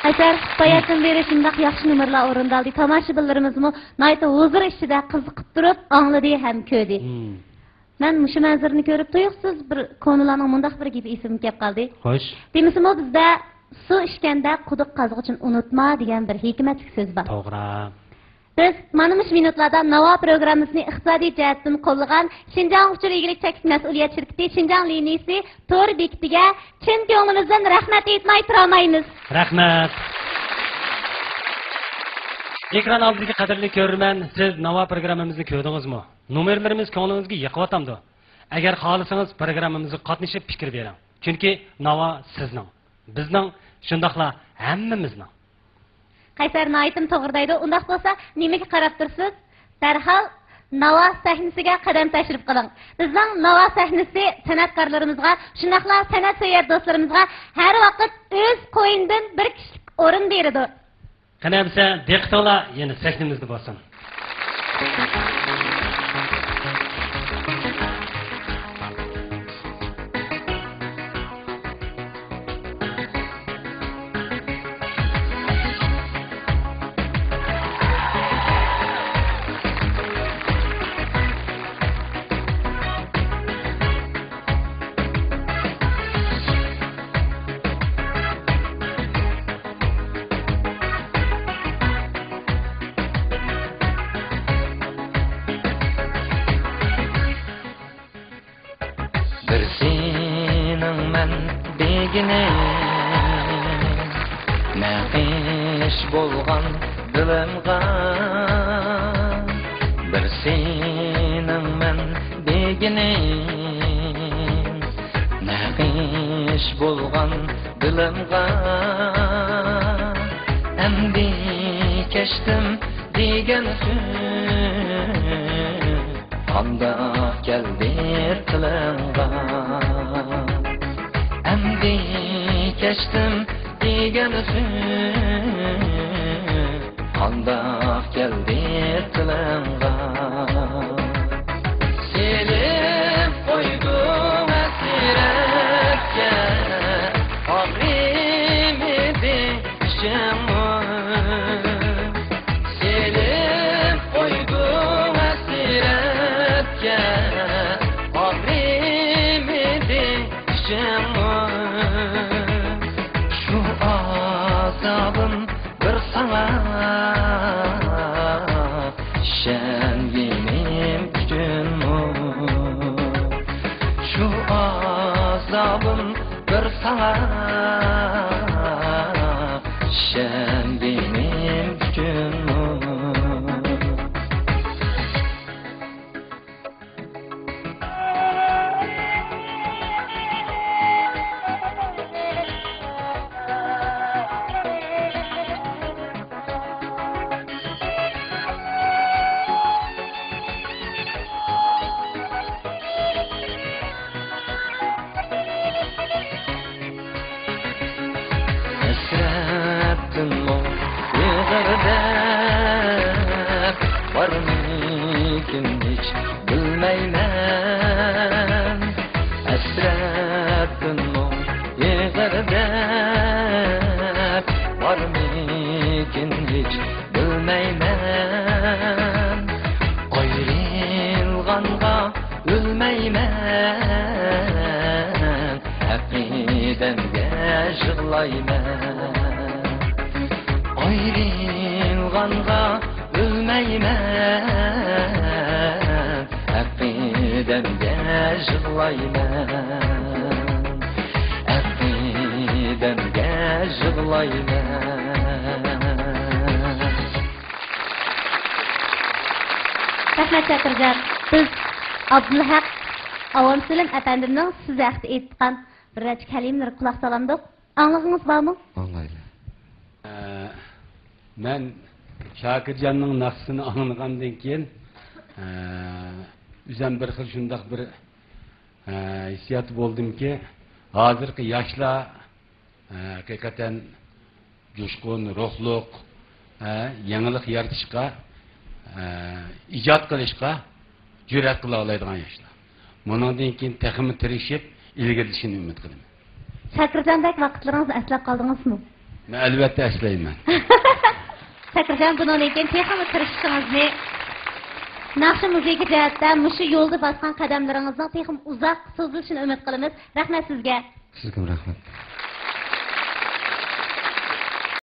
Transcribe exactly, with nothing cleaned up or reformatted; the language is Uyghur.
ئەسەر باياتىن بېرى شۇنداق ياخشى نومۇرلار ئورۇندالدى. تاماشىبىنلىرىمىزمۇ ناھايىتى ھۇزۇر ئىچىدە قىزىقىپ تۇرۇپ ئاڭلىدى ھەم كۆردى. مم. مەن مۇشۇ مەنزىرىنى كۆرۈپ تۇيۇقسىز بىر كونىلارنىڭ مۇنداق بىر گېپى ئېسىمگە كەپ قالدى. خوش. دېمىسىمۇ بىزدە «سۇ ئىچكەندە قۇدۇق قازغۇچىنى ئۇنتۇما» دېگەن بىر ھېكمەتلىك سۆز بار. توغرا. بىز مانا مۇشۇ مىنۇتلاردا ناۋا پروگراممىسىنى ئىقتىسادىي جەھەتتىن قوللىغان شىنجاڭ ئۇچۇر ئىگىلىك چەكلىك مەسئۇلىيەت شىركىتى شىنجاڭ لىنىيىسى تور بېكىتىگە چىن كۆڭلىمىزدىن رەھمەت ئېيتماي تۇرالمايمىز. رەھمەت. ئېكران ئالدىدىكى قەدىرلىك كۆرۈرمەن، سىز ناۋا پروگراممىمىزنى كۆردىڭىزمۇ؟ نومۇرلىرىمىز كۆڭلىڭىزگە يېقىۋاتامدۇ؟ ئەگەر خالىسىڭىز، پروگراممىمىزغا قاتنىشىپ پىكىر بېرىڭ. چۈنكى ناۋا سىزنىڭ، بىزنىڭ، شۇنداقلا ھەممىمىزنىڭ. قەيسەر ناھايىتىمۇ توغرا دەيدۇ. ئۇنداق بولسا نېمىگە قاراپ تۇرىسىز؟ دەرھال ناۋا سەھنىسىگە قەدەم تەشرىپ قىلىڭ. بىزنىڭ ناۋا سەھنىسى سەنئەتكارلىرىمىزغا، شۇنداقلا سەنئەت سۆيەر دوستلىرىمىزغا ھەر ۋاقىت ئۆز قوينىدىن بىر كىشىلىك ئورۇن بېرىدۇ. قېنى ئەمىسە دىققىتىڭلار يەنە سەھنىمىزدە بولسۇن. بىر سېنىڭ مەن دېگىنىڭ، نەقىش بولغان دىلىمغا. بىر سېنىڭ مەن دېگىنىڭ، نەقىش بولغان دىلىمغا. ئەمدى كەچتىم دېگەن سۆز قانداق كەلدى تىلىڭغا؟ ئەمدى كەچتىم دېگەن سۆز قانداق كەلدى تىلىڭغا؟ سېلىپ قويدۇڭ ھەسرەتكە، ئاغرىمىدى ئىچىڭمۇ؟ سېلىپ قويدۇڭ ھەسرەتكە، ئاغرىمىدى ئىچىڭمۇ؟ شۇ ئازابىم بىر ساڭا ئىشەنگىنىم ئۈچۈنمۇ؟ شۇ ئازابىم بىر ساڭا ئىشەنگىنىم ئۈچۈنمۇ؟ ھەسرەتتىنمۇ ئېغىر دەرد بارمىكىن ھېچ بىلمەيمەن. ھەسرەتتىنمۇ ئېغىر دەرد بارمىكىن ھېچ بىلمەيمەن. ئايرىلغانغا ئۆلمەيمەن، ئەقىدەمگە يىغلايمەن. ئايرىلغانغا ئۆلمەيمەن، ئەقىدەمگە يىغلايمەن. ئەقىدەمگە يىغلايمەن. رەھمەت، شاكىرجان. بىز ئابدۇلھەق ئاۋامسېلىم ئەپەندىمنىڭ سىز ھەققىدە ئېيتقان بىر نەچچە كەلىمىلىرىگە قۇلاق سالامدۇق. ئاڭلىغىڭىز بارمۇ؟ ئاڭلايلى. ئە، مەن شاكىرجاننىڭ ناخشىسىنى ئاڭلىغاندىن كېيىن، ئە، ئۆزۈم بىر خىل شۇنداق بىر، ئە، ھېسسىياتتا بولدۇمكى، ھازىرقى ياشلار، ئە، ھەقىقەتەن جۇشقۇن روھلۇق، ئە، يېڭىلىق يارىتىشقا، ئە، ئىجاد قىلىشقا جۈرئەت قىلالايدىغان ياشلار. بۇنىڭدىن كېيىن تېخىمۇ تىرىشىپ ئىلگىرىلىشىنى ئۈمىد قىلىمەن. شاكىرجاندەك ۋاقىتلىرىڭىزنى ئەسلەپ قالدىڭىزمۇ؟ مەن ئەلۋەتتە ئەسلەيمەن. سەكرىجان، بۇنىڭدىن كېيىن تېخىمۇ تىرىشىشىڭىزنى، ناخشا مۇزىكا جەھەتتە مۇشۇ يولدا باسقان قەدەملىرىڭىزنىڭ تېخىمۇ ئۇزاق سوزۇلۇشىنى ئۈمىد قىلىمىز. رەھمەت سىزگە. سىزگىمۇ رەھمەت.